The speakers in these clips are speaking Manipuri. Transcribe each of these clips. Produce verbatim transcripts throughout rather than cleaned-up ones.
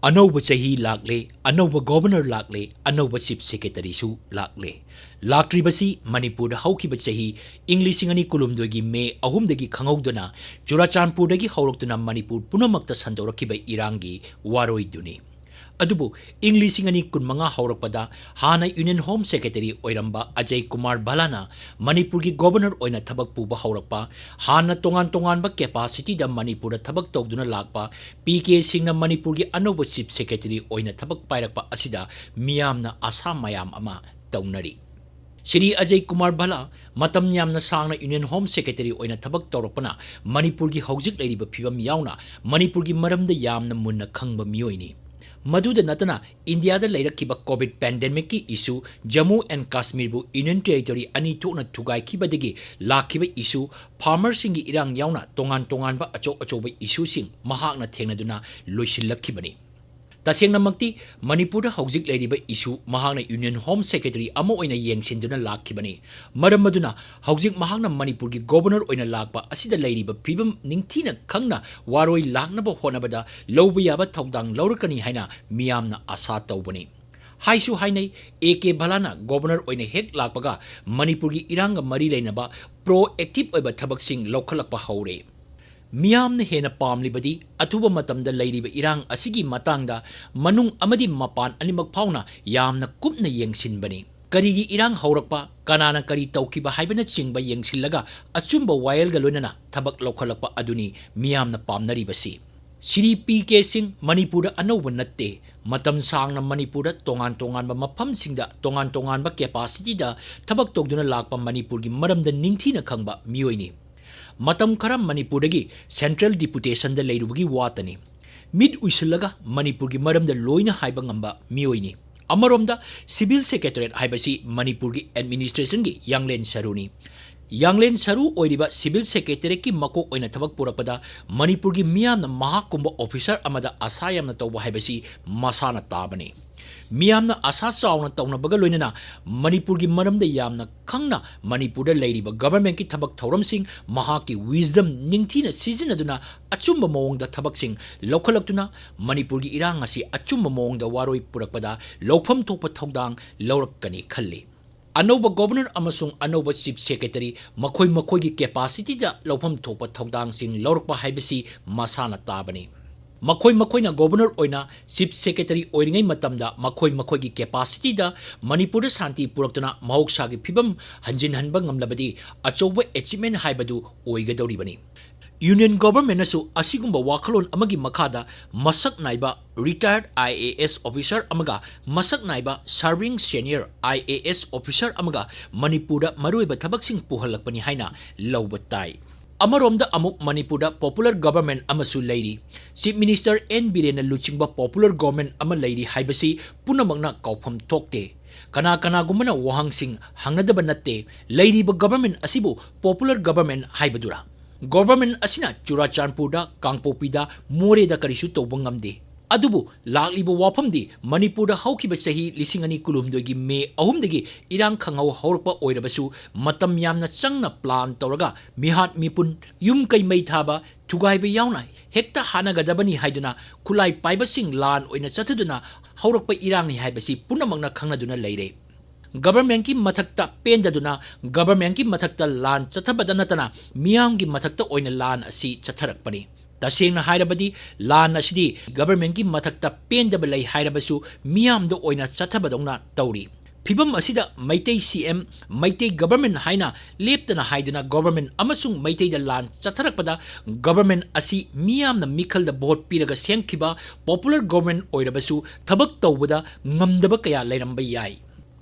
ꯑꯅꯧꯕ ꯆꯍꯤ ꯂꯥꯛꯂꯦ, ꯑꯅꯧꯕ ꯒꯣꯕꯔꯅꯔ ꯂꯥꯛꯂꯦ, ꯑꯅꯧꯕ ꯆꯤꯐ ꯁꯦꯀ꯭ꯔꯦꯇꯔꯤꯁꯨ ꯂꯥꯛꯂꯦ꯫ ꯂꯥꯛꯇ꯭ꯔꯤꯕꯁꯤ ꯃꯅꯤꯄꯨꯔꯗ ꯍꯧꯈꯤꯕ ꯆꯍꯤ ꯏꯪ ꯂꯤꯁꯤꯡ ꯑꯅꯤ ꯀꯨꯟꯍꯨꯝꯗꯣꯏꯒꯤ ꯃꯦ ꯑꯍꯨꯝꯗꯒꯤ ꯈꯪꯍꯧꯗꯅ ꯆꯨꯔꯥꯆꯥꯟꯄꯨꯔꯗꯒꯤ ꯍꯧꯔꯛꯇꯨꯅ ꯃꯅꯤꯄꯨꯔ ꯄꯨꯝꯅꯃꯛꯇ ꯁꯟꯗꯣꯔꯛꯈꯤꯕ ꯏꯔꯥꯡꯒꯤ ꯋꯥꯔꯣꯏꯗꯨꯅꯤ꯫ ꯑꯗꯨꯕꯨ ꯏꯪ ꯂꯤꯁꯤꯡ ꯑꯅꯤ ꯀꯨꯟꯃꯉꯥ ꯍꯧꯔꯛꯄꯗ ꯍꯥꯟꯅ ꯌꯨꯅꯤꯌꯟ ꯍꯣꯝ ꯁꯦꯀ꯭ꯔꯦꯇꯔꯤ ꯑꯣꯏꯔꯝꯕ ꯑꯖꯌ ꯀꯨꯃꯥꯔ ꯚꯜꯂꯥꯅ ꯃꯅꯤꯄꯨꯔꯒꯤ ꯒꯣꯕꯔꯅꯔ ꯑꯣꯏꯅ ꯊꯕꯛ ꯄꯨꯕ ꯍꯧꯔꯛꯄ, ꯍꯥꯟꯅ ꯇꯣꯉꯥꯟ ꯇꯣꯉꯥꯟꯕ ꯀꯦꯄꯥꯁꯤꯇꯤꯗ ꯃꯅꯤꯄꯨꯔꯗ ꯊꯕꯛ ꯇꯧꯗꯨꯅ ꯂꯥꯛꯄ ꯄꯤ ꯀꯦ ꯁꯤꯡꯅ ꯃꯅꯤꯄꯨꯔꯒꯤ ꯑꯅꯧꯕ ꯆꯤꯐ ꯁꯦꯀ꯭ꯔꯦꯇꯔꯤ ꯑꯣꯏꯅ ꯊꯕꯛ ꯄꯥꯏꯔꯛꯄ ꯑꯁꯤꯗ ꯃꯤꯌꯥꯝꯅ ꯑꯥꯁꯥ ꯃꯌꯥꯝ ꯑꯃ ꯇꯧꯅꯔꯤ꯫ ꯁ꯭ꯔꯤ ꯑꯖꯌ ꯀꯨꯃꯥꯔ ꯚꯜꯂꯥ ꯃꯇꯝ ꯌꯥꯝꯅ ꯁꯥꯡꯅ ꯌꯨꯅꯤꯌꯟ ꯍꯣꯝ ꯁꯦꯀ꯭ꯔꯦꯇꯔꯤ ꯑꯣꯏꯅ ꯊꯕꯛ ꯇꯧꯔꯛꯄꯅ ꯃꯅꯤꯄꯨꯔꯒꯤ ꯍꯧꯖꯤꯛ ꯂꯩꯔꯤꯕ ꯐꯤꯕꯝ ꯌꯥꯎꯅ ꯃꯅꯤꯄꯨꯔꯒꯤ ꯃꯔꯝꯗ ꯌꯥꯝꯅ ꯃꯨꯟꯅ ꯈꯪꯕ ꯃꯤꯑꯣꯏꯅꯤ꯫ ꯃꯗꯨꯗ ꯅꯠꯇꯅ ꯏꯟꯗꯤꯌꯥꯗ ꯂꯩꯔꯛꯈꯤꯕ ꯀꯣꯚꯤꯗ ꯄꯦꯟꯗꯦꯃꯤꯛꯀꯤ ꯏꯁꯨ, ꯖꯝꯃꯨ ꯑꯦꯟ ꯀꯥꯁꯃꯤꯔꯕꯨ ꯌꯨꯅꯤꯌꯟ ꯇꯦꯔꯤꯇꯣꯔꯤ ꯑꯅꯤ ꯊꯣꯛꯅ ꯊꯨꯒꯥꯏꯈꯤꯕꯗꯒꯤ ꯂꯥꯛꯈꯤꯕ ꯏꯁꯨ, ꯐꯥꯔꯃꯔꯁꯤꯡꯒꯤ ꯏꯔꯥꯡ ꯌꯥꯎꯅ ꯇꯣꯉꯥꯟ ꯇꯣꯉꯥꯟꯕ ꯑꯆꯧ ꯑꯆꯧꯕ ꯏꯁꯨꯁꯤꯡ ꯃꯍꯥꯛꯅ ꯊꯦꯡꯅꯗꯨꯅ ꯂꯣꯏꯁꯤꯜꯂꯛꯈꯤꯕꯅꯤ꯫ ꯇꯁꯦꯡꯅꯃꯛꯇꯤ ꯃꯅꯤꯄꯨꯔꯗ ꯍꯧꯖꯤꯛ ꯂꯩꯔꯤꯕ ꯏꯁꯨ ꯃꯍꯥꯛꯅ ꯌꯨꯅꯤꯌꯟ ꯍꯣꯝ ꯁꯦꯀ꯭ꯔꯦꯇꯔꯤ ꯑꯃ ꯑꯣꯏꯅ ꯌꯦꯡꯁꯤꯟꯗꯨꯅ ꯂꯥꯛꯈꯤꯕꯅꯤ꯫ ꯃꯔꯝ ꯑꯗꯨꯅ ꯍꯧꯖꯤꯛ ꯃꯍꯥꯛꯅ ꯃꯅꯤꯄꯨꯔꯒꯤ ꯒꯣꯕꯔꯅꯔ ꯑꯣꯏꯅ ꯂꯥꯛꯄ ꯑꯁꯤꯗ ꯂꯩꯔꯤꯕ ꯐꯤꯕꯝ ꯅꯤꯡꯊꯤꯅ ꯈꯪꯅ ꯋꯥꯔꯣꯏ ꯂꯥꯛꯅꯕ ꯍꯣꯠꯅꯕꯗ ꯂꯧꯕ ꯌꯥꯕ ꯊꯧꯗꯥꯡ ꯂꯧꯔꯛꯀꯅꯤ ꯍꯥꯏꯅ ꯃꯤꯌꯥꯝꯅ ꯑꯥꯁꯥ ꯇꯧꯕꯅꯤ꯫ ꯍꯥꯏꯁꯨ ꯍꯥꯏꯅꯩ, ꯑꯦ ꯀꯦ ꯚꯜꯂꯥꯅ ꯒꯣꯕꯔꯅꯔ ꯑꯣꯏꯅ ꯍꯦꯛ ꯂꯥꯛꯄꯒ ꯃꯅꯤꯄꯨꯔꯒꯤ ꯏꯔꯥꯡꯒ ꯃꯔꯤ ꯂꯩꯅꯕ ꯄ꯭ꯔꯣꯑꯦꯛꯇꯤꯚ ꯑꯣꯏꯕ ꯊꯕꯛꯁꯤꯡ ꯂꯧꯈꯠꯂꯛꯄ ꯍꯧꯔꯦ꯫ ꯃꯤꯌꯥꯝꯅ ꯍꯦꯟꯅ ꯄꯥꯝꯂꯤꯕꯗꯤ ꯑꯊꯨꯕ ꯃꯇꯝꯗ ꯂꯩꯔꯤꯕ ꯏꯔꯥꯡ ꯑꯁꯤꯒꯤ ꯃꯇꯥꯡꯗ ꯃꯅꯨꯡ ꯑꯃꯗꯤ ꯃꯄꯥꯟ ꯑꯅꯤꯃꯛ ꯐꯥꯎꯅ ꯌꯥꯝꯅ ꯀꯨꯞꯅ ꯌꯦꯡꯁꯤꯟꯕꯅꯤ꯫ ꯀꯔꯤꯒꯤ ꯏꯔꯥꯡ ꯍꯧꯔꯛꯄ, ꯀꯅꯥꯅ ꯀꯔꯤ ꯇꯧꯈꯤꯕ ꯍꯥꯏꯕꯅꯆꯤꯡꯕ ꯌꯦꯡꯁꯤꯜꯂꯒ ꯑꯆꯨꯝꯕ ꯋꯥꯌꯦꯜꯒ ꯂꯣꯏꯅꯅ ꯊꯕꯛ ꯂꯧꯈꯠꯂꯛꯄ ꯑꯗꯨꯅꯤ ꯃꯤꯌꯥꯝꯅ ꯄꯥꯝꯅꯔꯤꯕꯁꯤ꯫ ꯁ꯭ꯔꯤ ꯄꯤ ꯀꯦ ꯁꯤꯡ ꯃꯅꯤꯄꯨꯔꯗ ꯑꯅꯧꯕ ꯅꯠꯇꯦ꯫ ꯃꯇꯝ ꯁꯥꯡꯅ ꯃꯅꯤꯄꯨꯔꯗ ꯇꯣꯉꯥꯟ ꯇꯣꯉꯥꯟꯕ ꯃꯐꯝꯁꯤꯡꯗ ꯇꯣꯉꯥꯟ ꯇꯣꯉꯥꯟꯕ ꯀꯦꯄꯥꯁꯤꯇꯤꯗ ꯊꯕꯛ ꯇꯧꯗꯨꯅ ꯂꯥꯛꯄ ꯃꯅꯤꯄꯨꯔꯒꯤ ꯃꯔꯝꯗ ꯅꯤꯡꯊꯤꯅ ꯈꯪꯕ ꯃꯤꯑꯣꯏꯅꯤ꯫ ꯃꯇꯝ ꯈꯔ ꯃꯅꯤꯄꯨꯔꯗꯒꯤ ꯁꯦꯟꯇ꯭ꯔꯦꯜ ꯗꯤꯄꯨꯇꯦꯁꯟꯗ ꯂꯩꯔꯨꯕꯒꯤ ꯋꯥꯇꯅꯤ꯫ ꯃꯤꯠ ꯎꯏꯁꯤꯜꯂꯒ ꯃꯅꯤꯄꯨꯔꯒꯤ ꯃꯔꯝꯗ ꯂꯣꯏꯅ ꯍꯥꯏꯕ ꯉꯝꯕ ꯃꯤꯑꯣꯏꯅꯤ꯫ ꯑꯃꯔꯣꯝꯗ ꯁꯤꯚꯤꯜ ꯁꯦꯀ꯭ꯔꯦꯇꯔꯤꯌꯦꯠ ꯍꯥꯏꯕꯁꯤ ꯃꯅꯤꯄꯨꯔꯒꯤ ꯑꯦꯗꯃꯤꯅꯤꯁꯇ꯭ꯔꯦꯁꯟꯒꯤ ꯌꯥꯡꯂꯦꯟ ꯁꯔꯨꯅꯤ꯫ ꯌꯥꯡꯂꯦꯟ ꯁꯔꯨ ꯑꯣꯏꯔꯤꯕ ꯁꯤꯚꯤꯜ ꯁꯦꯀ꯭ꯔꯦꯇꯔꯤꯌꯦꯠꯀꯤ ꯃꯀꯣꯛ ꯑꯣꯏꯅ ꯊꯕꯛ ꯄꯨꯔꯛꯄꯗ ꯃꯅꯤꯄꯨꯔꯒꯤ ꯃꯤꯌꯥꯝꯅ ꯃꯍꯥꯛꯀꯨꯝꯕ ꯑꯣꯐꯤꯁꯥꯔ ꯑꯃꯗ ꯑꯥꯁꯥ ꯌꯥꯝꯅ ꯇꯧꯕ ꯍꯥꯏꯕꯁꯤ ꯃꯁꯥꯅ ꯇꯥꯕꯅꯤ꯫ ꯃꯤꯌꯥꯝꯅ ꯑꯁꯥ ꯆꯥꯎꯅ ꯇꯧꯅꯕꯒ ꯂꯣꯏꯅꯅ ꯃꯅꯤꯄꯨꯔꯒꯤ ꯃꯔꯝꯗ ꯌꯥꯝꯅ ꯈꯪꯅ ꯃꯅꯤꯄꯨꯔꯗ ꯂꯩꯔꯤꯕ ꯒꯚꯔꯟꯃꯦꯟꯠꯀꯤ ꯊꯕꯛ ꯊꯧꯔꯝꯁꯤꯡ ꯃꯍꯥꯛꯀꯤ wisdom ꯅꯤꯡꯊꯤꯅ ꯁꯤꯖꯤꯟꯅꯗꯨꯅ ꯑꯆꯨꯝꯕ ꯃꯑꯣꯡꯗ ꯊꯕꯛꯁꯤꯡ ꯂꯧꯈꯠꯂꯛꯇꯨꯅ ꯃꯅꯤꯄꯨꯔꯒꯤ ꯏꯔꯥꯡ ꯑꯁꯤ ꯑꯆꯨꯝꯕ ꯃꯑꯣꯡꯗ ꯋꯥꯔꯣꯏ ꯄꯨꯔꯛꯄꯗ ꯂꯧꯐꯝ ꯊꯣꯛꯄ ꯊꯧꯗꯥꯡ ꯂꯧꯔꯛꯀꯅꯤ ꯈꯜꯂꯤ꯫ ꯑꯅꯧꯕ ꯒꯣꯕꯔꯅꯔ ꯑꯃꯁꯨꯡ ꯑꯅꯧꯕ ꯆꯤꯐ ꯁꯦꯀ꯭ꯔꯦꯇꯔꯤ ꯃꯈꯣꯏ ꯃꯈꯣꯏꯒꯤ ꯀꯦꯄꯥꯁꯤꯇꯤꯗ ꯂꯧꯐꯝ ꯊꯣꯛꯄ ꯊꯧꯗꯥꯡꯁꯤꯡ ꯂꯧꯔꯛꯄ ꯍꯥꯏꯕꯁꯤ ꯃꯁꯥꯅ ꯇꯥꯕꯅꯤ꯫ ꯃꯈꯣꯏ ꯃꯈꯣꯏꯅ ꯒꯣꯕꯔꯅꯔ ꯑꯣꯏꯅ ꯆꯤꯐ ꯁꯦꯀ꯭ꯔꯦꯇꯔꯤ ꯑꯣꯏꯔꯤꯉꯩ ꯃꯇꯝꯗ ꯃꯈꯣꯏ ꯃꯈꯣꯏꯒꯤ ꯀꯦꯄꯥꯁꯤꯇꯤꯗ ꯃꯅꯤꯄꯨꯔꯗ ꯁꯥꯟꯇꯤ ꯄꯨꯔꯛꯇꯨꯅ ꯃꯍꯧꯁꯥꯒꯤ ꯐꯤꯕꯝ ꯍꯟꯖꯤꯟꯍꯟꯕ ꯉꯝꯂꯕꯗꯤ ꯑꯆꯧꯕ ꯑꯦꯆꯤꯚꯃꯦꯟꯠ ꯍꯥꯏꯕꯗꯨ ꯑꯣꯏꯒꯗꯧꯔꯤꯕꯅꯤ꯫ ꯌꯨꯅꯤꯌꯟ ꯒꯣꯕꯔꯃꯦꯟꯠꯅꯁꯨ ꯑꯁꯤꯒꯨꯝꯕ ꯋꯥꯈꯜꯂꯣꯟ ꯑꯃꯒꯤ ꯃꯈꯥꯗ ꯃꯁꯛ ꯅꯥꯏꯕ ꯔꯤꯇꯥꯌꯔꯗ ꯑꯥꯏ ꯑꯦ ꯑꯦꯁ ꯑꯣꯐꯤꯁꯥꯔ ꯑꯃꯒ ꯃꯁꯛ ꯅꯥꯏꯕ serving senior I A S officer ꯑꯃꯒ ꯃꯅꯤꯄꯨꯔꯗ ꯃꯔꯨꯑꯣꯏꯕ ꯊꯕꯛꯁꯤꯡ ꯄꯨꯍꯜꯂꯛꯄꯅꯤ ꯍꯥꯏꯅ ꯂꯧꯕ ꯇꯥꯏ꯫ ꯑꯃꯔꯣꯝꯗ ꯑꯃꯨꯛ ꯃꯅꯤꯄꯨꯔꯗ ꯄꯣꯄꯨꯂꯔ ꯒꯣꯕꯔꯃꯦꯟꯠ ꯑꯃꯁꯨ ꯂꯩꯔꯤ꯫ ꯆꯤꯐ ꯃꯤꯅꯤꯁꯇꯔ ꯑꯦꯟ ꯕꯤꯔꯦꯟꯅ ꯂꯨꯆꯤꯡꯕ ꯄꯣꯄꯨꯂꯔ ꯒꯣꯕꯔꯃꯦꯟꯠ ꯑꯃ ꯂꯩꯔꯤ ꯍꯥꯏꯕꯁꯤ ꯄꯨꯝꯅꯃꯛꯅ ꯀꯥꯎꯐꯝ ꯊꯣꯛꯇꯦ꯫ ꯀꯅꯥ ꯀꯅꯥꯒꯨꯝꯕꯅ ꯋꯥꯍꯪꯁꯤꯡ ꯍꯪꯅꯗꯕ ꯅꯠꯇꯦ꯫ ꯂꯩꯔꯤꯕ ꯒꯣꯕꯔꯃꯦꯟꯠ ꯑꯁꯤꯕꯨ ꯄꯣꯄꯨꯂꯔ ꯒꯣꯕꯔꯃꯦꯟꯠ ꯍꯥꯏꯕꯗꯨꯔꯥ? ꯒꯣꯕꯔꯃꯦꯟꯠ ꯑꯁꯤꯅ ꯆꯨꯔꯥꯆꯥꯟꯄꯨꯔꯗ, ꯀꯥꯡꯄꯣꯛꯄꯤꯗ, ꯃꯣꯔꯦꯗ ꯀꯔꯤꯁꯨ ꯇꯧꯕ ꯉꯝꯗꯦ꯫ ꯑꯗꯨꯕꯨ ꯂꯥꯛꯂꯤꯕ ꯋꯥꯐꯝꯗꯤ ꯃꯅꯤꯄꯨꯔꯗ ꯍꯧꯈꯤꯕ ꯆꯍꯤ ꯂꯤꯁꯤꯡ ꯑꯅꯤ ꯀꯨꯟꯍꯨꯝꯗꯣꯏꯒꯤ ꯃꯦ ꯑꯍꯨꯝꯗꯒꯤ ꯏꯔꯥꯡ ꯈꯪꯍꯧ ꯍꯧꯔꯛꯄ ꯑꯣꯏꯔꯕꯁꯨ ꯃꯇꯝ ꯌꯥꯝꯅ ꯆꯪꯅ ꯄ꯭ꯂꯥꯟ ꯇꯧꯔꯒ ꯃꯤꯍꯥꯠ ꯃꯤꯄꯨꯟ, ꯌꯨꯝ ꯀꯩ ꯃꯩ ꯊꯥꯕ, ꯊꯨꯒꯥꯏꯕ ꯌꯥꯎꯅ ꯍꯦꯛꯇ ꯍꯥꯠꯅꯒꯗꯕꯅꯤ ꯍꯥꯏꯗꯨꯅ ꯈꯨꯠꯂꯥꯏ ꯄꯥꯏꯕꯁꯤꯡ ꯂꯥꯟ ꯑꯣꯏꯅ ꯆꯠꯊꯗꯨꯅ ꯍꯧꯔꯛꯄ ꯏꯔꯥꯡꯅꯤ ꯍꯥꯏꯕꯁꯤ ꯄꯨꯝꯅꯃꯛꯅ ꯈꯪꯅꯗꯨꯅ ꯂꯩꯔꯦ꯫ ꯒꯕꯔꯃꯦꯟꯠꯀꯤ ꯃꯊꯛꯇ ꯄꯦꯟꯗꯗꯨꯅ ꯒꯕꯔꯃꯦꯟꯠꯀꯤ ꯃꯊꯛꯇ ꯂꯥꯟ ꯆꯠꯊꯕꯗ ꯅꯠꯇꯅ ꯃꯤꯌꯥꯝꯒꯤ ꯃꯊꯛꯇ ꯑꯣꯏꯅ ꯂꯥꯟ ꯑꯁꯤ ꯆꯠꯊꯔꯛꯄꯅꯤ꯫ ꯇꯁꯦꯡꯅ ꯍꯥꯏꯔꯕꯗꯤ ꯂꯥꯟ ꯑꯁꯤꯗꯤ ꯒꯕꯔꯃꯦꯟꯠꯀꯤ ꯃꯊꯛꯇ ꯄꯦꯟꯗꯕ ꯂꯩ ꯍꯥꯏꯔꯕꯁꯨ ꯃꯤꯌꯥꯝꯗ ꯑꯣꯏꯅ ꯆꯠꯊꯕꯗꯧꯅ ꯇꯧꯔꯤ꯫ ꯐꯤꯕꯝ ꯑꯁꯤꯗ ꯃꯩꯇꯩ ꯁꯤ ꯑꯦꯝ, ꯃꯩꯇꯩ ꯒꯕꯔꯃꯦꯟꯠ ꯍꯥꯏꯅ ꯂꯦꯞꯇꯅ ꯍꯥꯏꯗꯨꯅ ꯒꯕꯔꯃꯦꯟꯠ ꯑꯃꯁꯨꯡ ꯃꯩꯇꯩꯗ ꯂꯥꯟ ꯆꯠꯊꯔꯛꯄꯗ ꯒꯕꯔꯃꯦꯟꯠ ꯑꯁꯤ ꯃꯤꯌꯥꯝꯅ ꯃꯤꯈꯜꯗ ꯚꯣꯠ ꯄꯤꯔꯒ ꯁꯦꯝꯈꯤꯕ ꯄꯣꯄꯨꯂꯔ ꯒꯕꯔꯃꯦꯟꯠ ꯑꯣꯏꯔꯕꯁꯨ ꯊꯕꯛ ꯇꯧꯕꯗ ꯉꯝꯗꯕ ꯀꯌꯥ ꯂꯩꯔꯝꯕ ꯌꯥꯏ꯫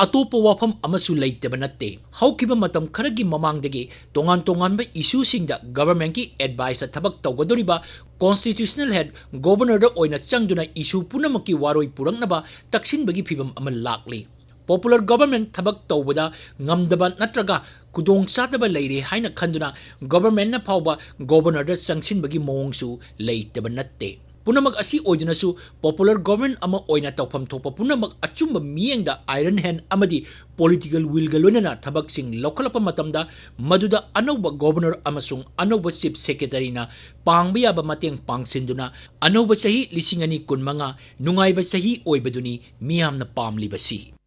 ꯑꯇꯣꯞꯄ ꯋꯥꯐꯝ ꯑꯃꯁꯨ ꯂꯩꯇꯕ ꯅꯠꯇꯦ꯫ ꯍꯧꯈꯤꯕ ꯃꯇꯝ ꯈꯔꯒꯤ ꯃꯃꯥꯡꯗꯒꯤ ꯇꯣꯉꯥꯟ ꯇꯣꯉꯥꯟꯕ ꯏꯁꯨꯁꯤꯡꯗ ꯒꯕꯔꯃꯦꯟꯠꯀꯤ ꯑꯦꯗꯚꯥꯏꯁꯇ ꯊꯕꯛ ꯇꯧꯒꯗꯧꯔꯤꯕ ꯀꯣꯟꯁꯇꯤꯇ꯭ꯌꯨꯁꯅꯦꯜ ꯍꯦꯗ ꯒꯣꯕꯔꯅꯔꯗ ꯑꯣꯏꯅ ꯆꯪꯗꯨꯅ ꯏꯁꯨ ꯄꯨꯝꯅꯃꯛꯀꯤ ꯋꯥꯔꯣꯏ ꯄꯨꯔꯛꯅꯕ ꯇꯛꯁꯤꯟꯕꯒꯤ ꯐꯤꯕꯝ ꯑꯃ ꯂꯥꯛꯂꯤ꯫ ꯄꯣꯄꯨꯂꯔ ꯒꯕꯔꯃꯦꯟꯠ ꯊꯕꯛ ꯇꯧꯕꯗ ꯉꯝꯗꯕ ꯅꯠꯇ꯭ꯔꯒ ꯈꯨꯗꯣꯡꯆꯥꯗꯕ ꯂꯩꯔꯦ ꯍꯥꯏꯅ ꯈꯟꯗꯨꯅ ꯒꯕꯔꯃꯦꯟꯠꯅ ꯐꯥꯎꯕ ꯒꯣꯕꯔꯅꯔꯗ ꯆꯪꯁꯤꯟꯕꯒꯤ ꯃꯑꯣꯡꯁꯨ ꯂꯩꯇꯕ ꯅꯠꯇꯦ꯫ ꯄꯨꯝꯅꯃꯛ ꯑꯁꯤ ꯑꯣꯏꯗꯨꯅꯁꯨ, popular government ꯑꯃ ꯑꯣꯏꯅ ꯇꯧꯐꯝ ꯊꯣꯛꯄ ꯄꯨꯝꯅꯃꯛ ꯑꯆꯨꯝꯕ ꯃꯤꯠꯌꯦꯡꯗ iron hand ꯑꯃꯗꯤ political willꯒ ꯂꯣꯏꯅꯅ ꯊꯕꯛꯁꯤꯡ ꯂꯧꯈꯠꯂꯛꯄ ꯃꯇꯝꯗ, ꯃꯗꯨꯗ ꯑꯅꯧꯕ governor ꯑꯃꯁꯨꯡ ꯑꯅꯧꯕ chief secretaryꯅ ꯄꯥꯡꯕ ꯌꯥꯕ ꯃꯇꯦꯡ ꯄꯥꯡꯁꯤꯟꯗꯨꯅ, ꯑꯅꯧꯕ ꯆꯍꯤ ꯂꯤꯁꯤꯡ ꯑꯅꯤ ꯀꯨꯟꯃꯉꯥ ꯅꯨꯡꯉꯥꯏꯕ ꯆꯍꯤ ꯑꯣꯏꯕꯗꯨꯅꯤ ꯃꯤꯌꯥꯝꯅ ꯄꯥꯝꯂꯤꯕꯁꯤ꯫